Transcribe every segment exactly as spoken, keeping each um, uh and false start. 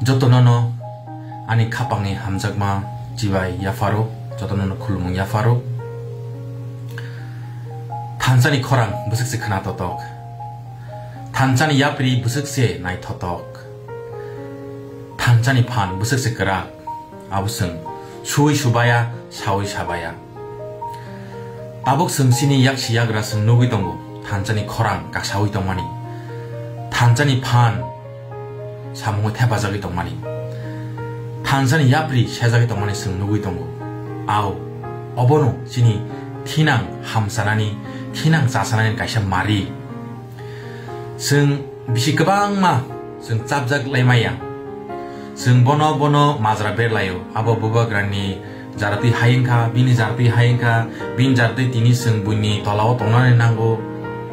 Jotono no ani khapangni hamjakma chibai yapharo, jotono no khulumung yapharo. Thansani khorang bwswk se khna totok, thansani yapri bwswk se naithotok, thansani phan bwswk se kwrak, abo chwng sui subaya, saui sabaya. Tabuk chwng chini yaksi yagra chwng nugwi tongo, thansani khorang kasaui tongmani, thansani phan samungo thepajagwi tongmani, thansani yapri sejagwi tongmani chwng nugwi tongo. Ao, obono chini thinang hamsanani, thinang chasanani kaisa mari. Chwng bisi kwbangma chwng chapjak lai maya. Chwng bono bono majra berlaio. Abo bubagrani jaratwi hai wngkha, bini jaratwi hai wngkha, bini jaratwi tini chwng buini tolao tongnani nango.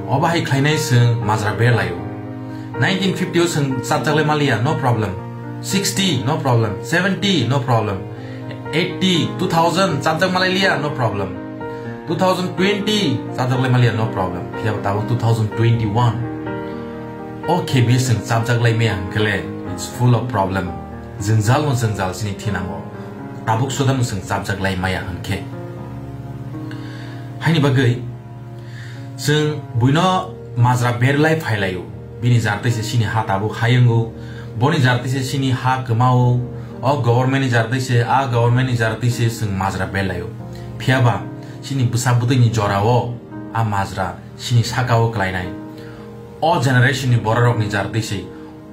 Obo hai khlainai chwng majra berlaio. Nineteen fifty o chwng chapjak lai maliya, no problem. Sixty, no problem. Seventy, no problem. Eighty, two thousand chapjak malai liya, no problem. Two thousand twenty chapjak lai maliya, no problem. Phiya tabuk two thousand twenty-one. O khe bi chwng chapjak lai maya hwnkhe le, it's full of problem. Jwngjal no jwngjal chini thinango. Tabuk sodano chwng chapjak lai maya hwnkhe. Haini bagwi chwng buino majra berlai phailaio. Bini jartwi se chini ha tabuk hai wngo. Boni jartwi se chini ha kwmao. O government ni jartwi se, a government ni jartwi se chwng majra berlaio. Phiyaba chini bwsa bwtwi ni jorao a majra chini sakao klainai. O generation ni bororok ni jartwi se,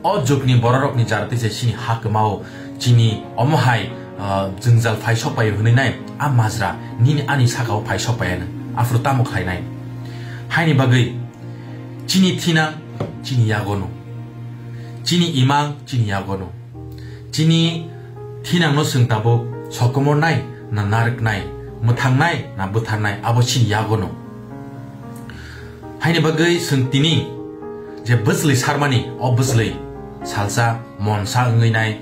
o jug ni bororok ni jartwi se chini ha kwmao, chini omo hai, ah, jwngjal phai sok paio hwnwi nai, a majra nini ani sakao phai sok paiano, aphuru tamo khlainai? Haini bagwi chini thinang chini yagono, chini imang chini yagono, chini thinangno chwng tabuk sokomornai na narwknai, mwthangnai na bwtharnai, abo chini yagono. Haini bagwi chwng tini je bwchwlwi sarmani, o bwchwlwi salsa monsa wngwi nai,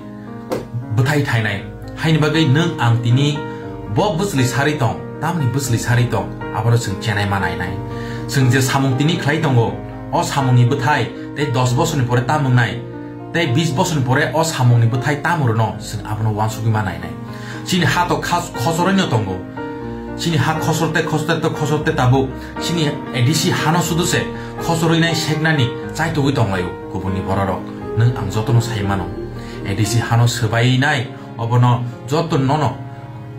bwthai thainai. Haini bagwi nwng ang tini bo bwchwlwi sarwi tong, tamni bwchwlwi sarwi tong, abono chwng chenai ma nainai. Chwng je samung tini khlai tongo, o samungni bwthai tei dos bosorni pore tam wngnai, tei bis bosorni pore o samungni bwthai tamo rwno chwng abono uansugwi ma nainai. Chini ha to khas-, khosoroi no tongo. Chini ha khosor tei khosor tei khosor tei tabuk chini A D C hano sudu se khosoroi nai seknani chaitugwi tonglaio kubunni bororok. Nwng ang jotono sai mano. A D C hano swbai nai obono joto nono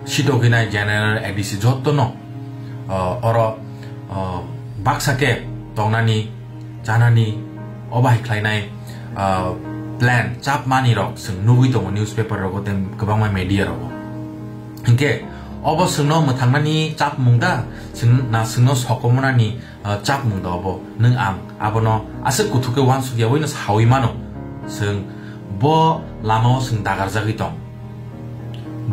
sitogwi nai general A D C jotono, o, oro, o, baksa khe tongnani, chanani, o bahai khlainai, o, plan chapmani rok chwng nugwi tongo newspaper rogo tei kwbangma media rogo. Hinkhe obo chwngno mwthangnani chapmung da, chwng na chwngno sokomornani, o, chapmung da obo? Nwng ang abono aswk kuthuk khe uansuk yaui no saui mano, chwng bo lamao chwng dagarjagwi tong.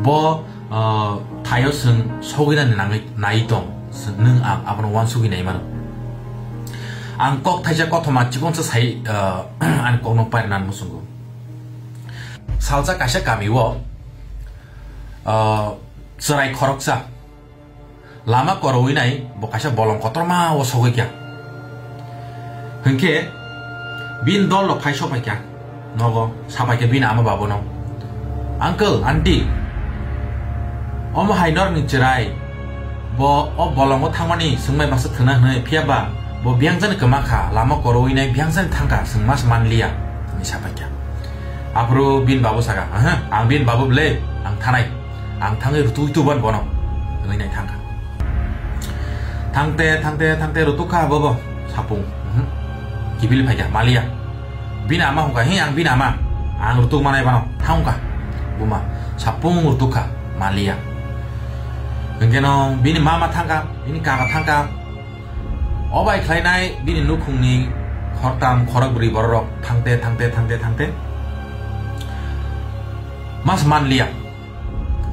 Bo, ah, thaio chwng sogwinani nangwi nai tong, chwng, nwng ang abono uansugwi nai mano. Ang kok thaisa kothoma chikonsa sai, ah, ani kokno pairwnani muchungo. Salsa kaisa kamio, ah, chwrai khoroksa lama korowi nai bo kaisa bolong kotorma o sogwi kha. Hinkhe bini dol rok phai sopai kha nogo, sapai kha bini ama babono, "Uncle, aunty, omo hai norokni chwrai bo o bolongo thangmani swngmai baksa thwna hwnwi, phiya ba bo biyang jani kwma kha, lama korowi nai biyang jani thang kha, chwng mas man liya," hwnwi sapai kha. Aphuru bini babu saka, "Aha, ang bini babu ble, ang thanai, ang thangwi rutui tuban bono," hwnwi nai thang kha. Thangte, thangte, thangte rutuk kha bobo sapung. Mhm. Kibil phai kha, maliya. Bini ama hwn kha, "Hi, ang bini ama. Ang rutuk manai bano." Thang kha. Buma, sapung rutuk kha, maliya. Hinkhe no bini mama thang kha, bini kaka thang kha. O bai khlainai bini nukhungni khortam, khorok bwrwi bororok thangte, thangte, thangte, thangte. Mas manliya.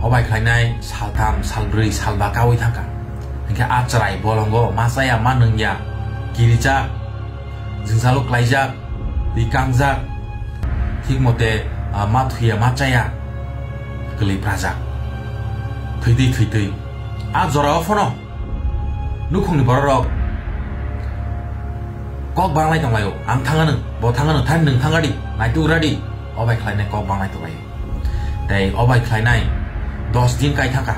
O bai khlainai saltham, salbrwi, salba kaui thangkha. Hinkhe a chwrai bolongo ma chaya, ma nungya, kirijak, jwngjalo klaijak, twi kangjak, thik mote, ah, ma thuya, ma chaya, kwlwi prajak. Thwitwi, thwitwi. A jorao phano nukhungni bororok kok banglai tonglaio. Ang thangano, bo thangano, thani nwng thangadi, naituk radi. Obai khlainai kok banglai tonglaio. Tei obai khlainai dos din kai thangkha.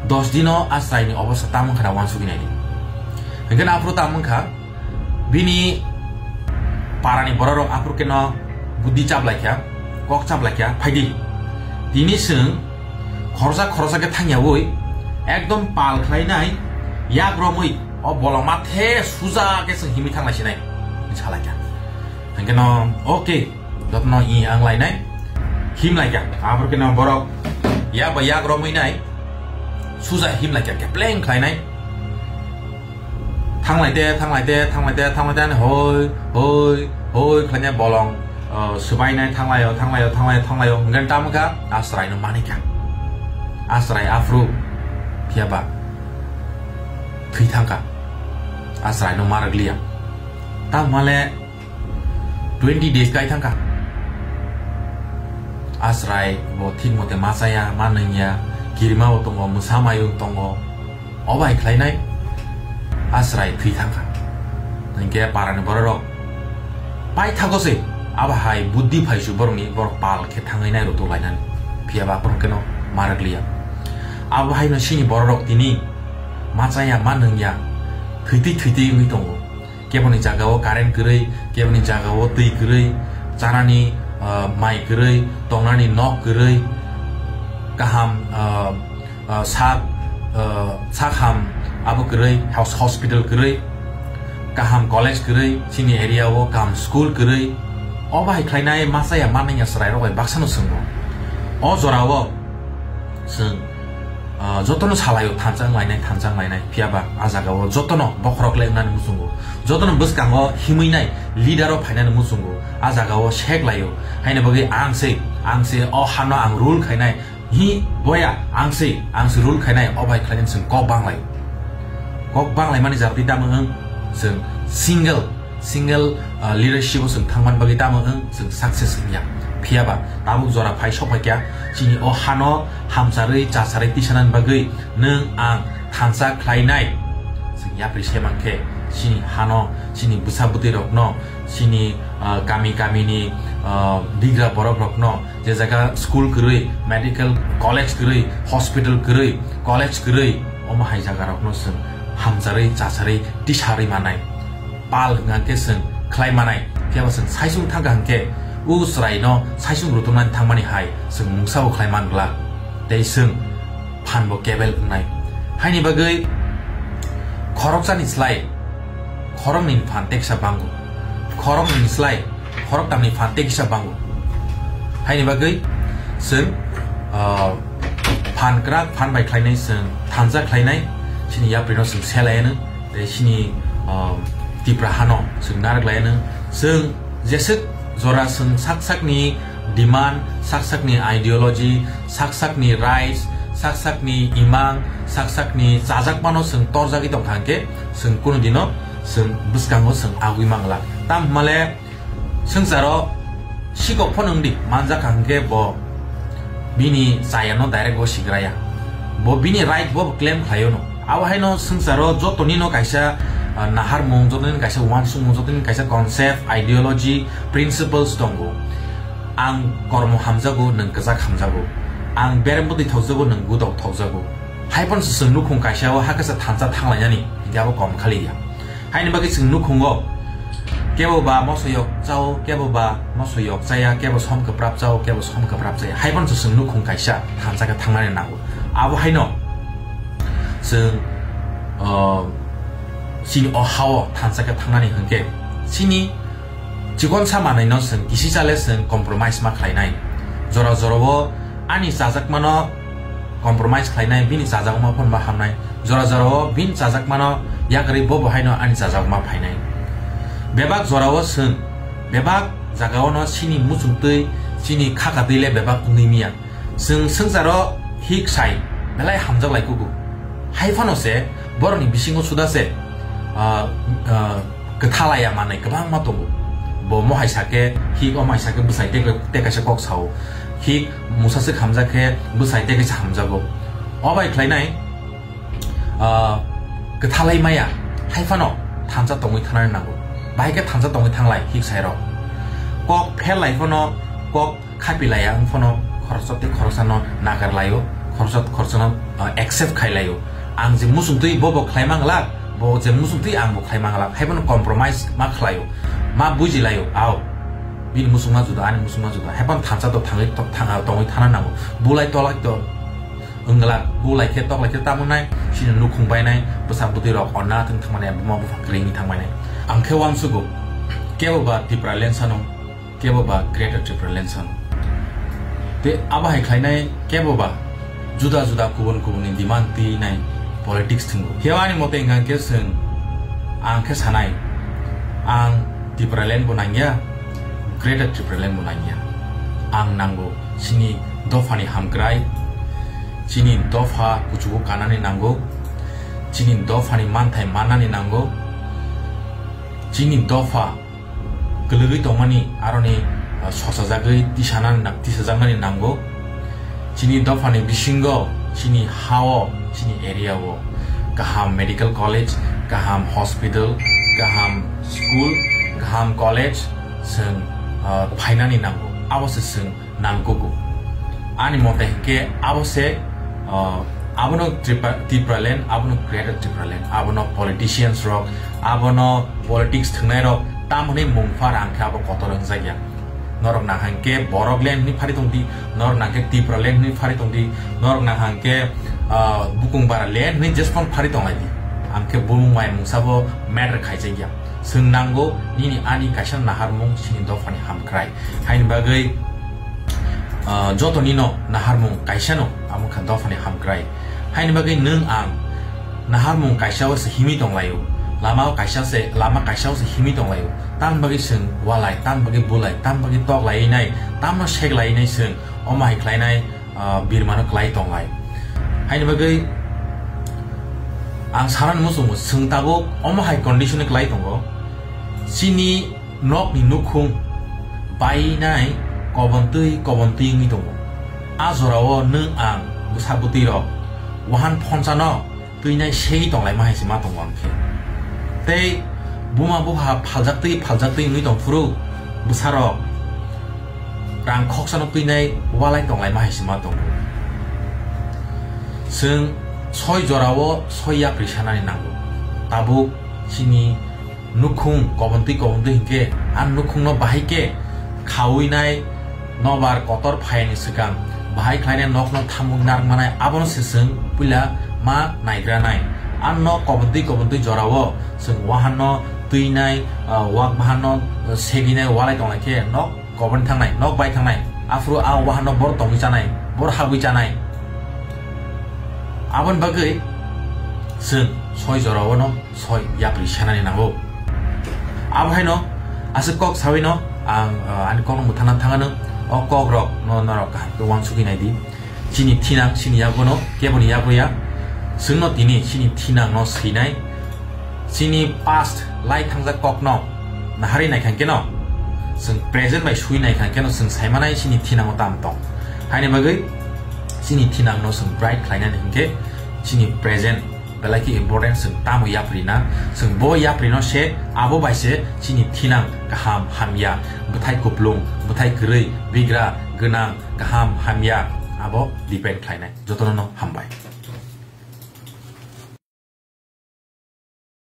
Dos dino Asraini obosta tamo wngkha na wansugwi naidi. Hingke na aphuru tamo wngkha, bini parani bororok aphuru keno buddi chaplaikha, kok chaplaikha, phaidi. Tini chwng khoroksa khoroksa khe thangyaui ekdom pal khlainai, yak romwi o bolong mathe suja khe chwng himwi thanglaisinai, hinwi salaikha. Hingke no, okay, jotono i ang lainai, him laikha. Aphuru keno borok yak ba yak romwi nai, suja him laikha, kepleng khlainai. Thanglaite, thanglaite, thanglaite, thanglaite, ani hoi, hoi, hoi khlainai bolong, uh, swbainai, thanglaio, thanglaio, thanglaio, thanglaio. Hingke tamo kha, Asraino manikha. Asrai aphuru, phiya ba thwi thangkha. Asraino ma rwkliya. Tamo male, twenty days kai thangkha. Asrai bo thik mote ma chaya, ma nungya, kirima bo tongo, mwsa mayung tongo. Obai khlainai Asrai thwi thangkha. Hingke parani bororok paithago se, abo hai buddi phaisu borokni, borok pal khe thangwi nai rwtwk lainani. Phiya ba aphuru keno ma rwkliya. Abo haino sini bororok tini ma chaya, ma nungya, thwitwi thwitwi wngwi tongo. Keboni jagao current kwrwi, keboni jagao twi kwrwi, chanani, ah, mai kwrwi, tongnani nok kwrwi, kaham, ah, ah, sak, ah, sak ham abo kwrwi, hos-, hospital kwrwi, kaham college kwrwi, chini area o kaham school kwrwi. O bahai khlainai ma chaya ma nungya chwrairok bai baksano chwngno. O jorao chwng, ah, jotono salaio thansa wnglainai, thansa wnglainai. Phiya ba a jagao jotono bokhorok le wngnani muchungo. Jotono bwskango himwi nai leader o phainani muchungo. A jagao sek laio. Haini bagwi ang se, ang se o hano ang rule khainai. Hi boya, ang se, ang se rule khainai, o bai khlainani chwng kok banglaio. Kok banglaimani jagwi tamo wng chwng single single, ah, leadership o chwng thangman bagwi tamo wng chwng success wngya. Phiya ba tabuk jora phai sok phaikya, chini o hano hamcharwi chacharwi tisanani bagwi nwng ang thansa khlainai. Chwng yapri se mankhe chini hano, chini bwsa bwtwi rokno, chini, ah, kami kami ni, ah, bigra borok rokno, je jaga school kwrwi, medical college kwrwi, hospital kwrwi, college kwrwi, omo hai jaga rokno chwng hamcharwi chacharwi tisarwi manai. Pal hwnkha khe chwng khlai manai, phiya ba chwng saisung thangkha hwnkhe, o chwraino saisung rwtwmnani thangmani hai chwng mungsa bo khlai man glak, tei chwng phan bo kebel wngnai. Haini bagwi khoroksani slai khoroknwini phan teksa bango, khoroknwini slai khoroktamni phan teksa bango. Haini bagwi chwng, ah, phan kwrak phan bai khlainai, chwng thansa khlainai, chini yaprino chwng selaianw. Tei chini, ah, Tipra hano chwng narwk laianw. Chwng jeswk jora chwng sak sakni demand, sak sakni ideology, sak sakni rights, sak sakni imang, sak sakni chajakmano chwng torjagwi tongkha hwnkhe, chwng kunu dino chwng bwskango chwng agwi mangla. Tam hwnmale, swngcharo sikok phano wngdi, manjak kha hwnkhe bo bini chayano direct bo sigraya. Bo bini right bo claim khlaio no. Abo haino swngcharo jotonino kaisa, ah, naharmung, jotonino kaisa uansukmung, jotonino kaisa concept, ideology, principles tongo. Ang kormo hamjago, nwng kwchak hamjago. Ang berem bwtwi thokjago, nwng gudok thokjago. Hai phano se chwng nukhung kaisa o hakhe se thansa thanglainani, hwnkhe abo kom khaliya. Haini bagwi chwng nukhungo kebo ba moso yok chao, kebo ba moso yok chaya, kebo som kwprap chao, kebo som kwprap chaya. Hai phano chwng nukhung kaisa thansa khe thangnani nango. Abo haino chwng, ah, chini o hao thansa khe thangnani hwnkhe chini chikonsa manwino chwng kisi chale chwng compromise ma khlainai. Jora jorao ani chajakmano compromise khlainai, bini chajakma phano ma hamnai. Jora jorao bini chajakmano yakarwi bo bo haino ani chajakma phainai. Bebak jorao chwng, bebak jagaono chini muchungtwi, chini khakatwi le bebak wngwi miya. Chwng swngcharo hik sai belai hamjak lai kugo. Hai phano se borokni bisingo suda se, ah, ah, kwthalaya manwi kwbangma tongo. Bo mo hai sakhe hik, omo hai sakhe bwsai tei, tei kaisa kok sao. Hik musa swk hamjak khe bwsai tei kaisa hamjago. O bai khlainai, ah, kwthalai maya, hai phano thansa tongwi thangnani nango. Bahai khe thansa tongwi thanglai hik sairok. Kok pherlai phano, kok khapilaiya wng phano khoroksa tei khoroksano nakarlaio, khoroksa khoroksano, ah, accept khailaio. Ang je muchungtwi bo bo khlai manglak, bo je muchungtwi ang bo khlai manglak, hai phano compromise ma khlaio, ma bujilaio, ao. Bini muchungma juda, ani muchungma juda, hai phano thansa to thangwi to-, thanga tongwi thana nango, bulai tolai to. Wngla, bulai khe, toklai khe tamo nai, chini nukhung bainai, bwsa bwtwi rok onna thwng thangmani, buma bupha kwrwi wngwi thangmani. Ang khe uansugo, kebo ba Tipraland sano, kebo ba Greater Tipraland sano. Tei abo hai khlainai kebo ba juda juda kubun kubun ni demand twi nai politics thwngo. Kebo ani mote wngkha khe chwng, ang khe sanai, ang Tipraland bo nangya, Greater Tipraland bo nangya. Ang nango chini dophani hamkrai, chini dopha kuchugo kanani nango, chini dophani manthai mannani nango, chini dopha kwlwgwi tongmani aroni, ah, sosajagwi tisanani na-, tisajaknani nango. Chini dophani bisingo, chini hao, chini area o kaham medical college, kaham hospital, kaham school, kaham college chwng, ah, phainani nango. Abo se chwng nangkugo. Ani mote hinkhe abo se, ah, abono Tripura, Tipraland, abono Greater Tipraland, abono politicians rok, abono politics thwngnai rok, tamoni mung phar ang khe abo kotor wngjakya. Norok nang hinkhe Borok land hwnwi phari tongdi, norok nang khe Tipraland hwnwi phari tongdi, norok nang hinkhe, ah, Bukung Bara land hwnwi jesphang phari tonglai di. Ang khe bumung mai mungsa bo matter khaijakya. Chwng nango nini ani kaisa naharmung chini dophani hamkrai. Haini bagwi, ah, joto nino naharmung kaisano, amo kha dophani hamkrai. Haini bagwi nwng ang naharmung kaisa o se himwi tonglaio, lama o kaisa se, lama kaisa o se himwi tonglaio. Tamni bagwi chwng walai, tamni bagwi bulai, tamni bagwi toklaiwi nai, tamno seklaiwi nai chwng omo hai khlainai, ah, birmano klai tonglai. Haini bagwi ang sanani muchungo, chwng tabuk omo hai condition ni klai tongo. Chini nokni nukhung bainai kobontwi kobontwi wngwi tongo. A jorao nwng ang bwsa bwtwi rok wahan phonsano twinai segwi tonglaima hai se ma tongo ang khe. Tei buma bupha phaljaktwi phaljaktwi wngwi tong phuru bwsarok rang khoksano twinai walai tonglaima hai se ma tongo. Chwng soi jorao soi yapri sanani nango. Tabuk chini nukhung kobontwi kobontwi hinkhe, a nukhungno bahai khe khawi nai nobar kotor phaiyani swkang bahai khlainai nokno thamuk narwk manai, abono se chwng puila ma naigra nai. A nok kobontwi kobontwi jorao chwng wahanno twinai, ah, wak bahanno, ah, seginai walai tonglai khe nok koboni thangnai, nok bai thangnai, aphuru a wahanno bor tongwi chanai, bor habwi chanai. Aboni bagwi chwng soi jorao no soi yapri sanani nango. Abo haino aswk kok sawi no ang, ah, ani kokno mwthangna thangano, o kok rok no norok kaham khe uansugwi nai di. Chini thinang chini yago no keboni yago ya, chwng no tini chini thinang no swinai, chini past lai thangjak kok no naharwi nai khan khe no, chwng present bai swi nai khan khe no chwng sai manai chini thinang o tam tong. Haini bagwi chini thinang no chwng bright khlainani hinkhe chini present belai khe important, chwng tamo yapri na, chwng bo yapri no se abo bai se chini thinang kaham hamya, bwthai kuplung, bwthai kwrwi, bigra, gwnang, kaham hamya, abo depend khlainai. Jotono no hambai.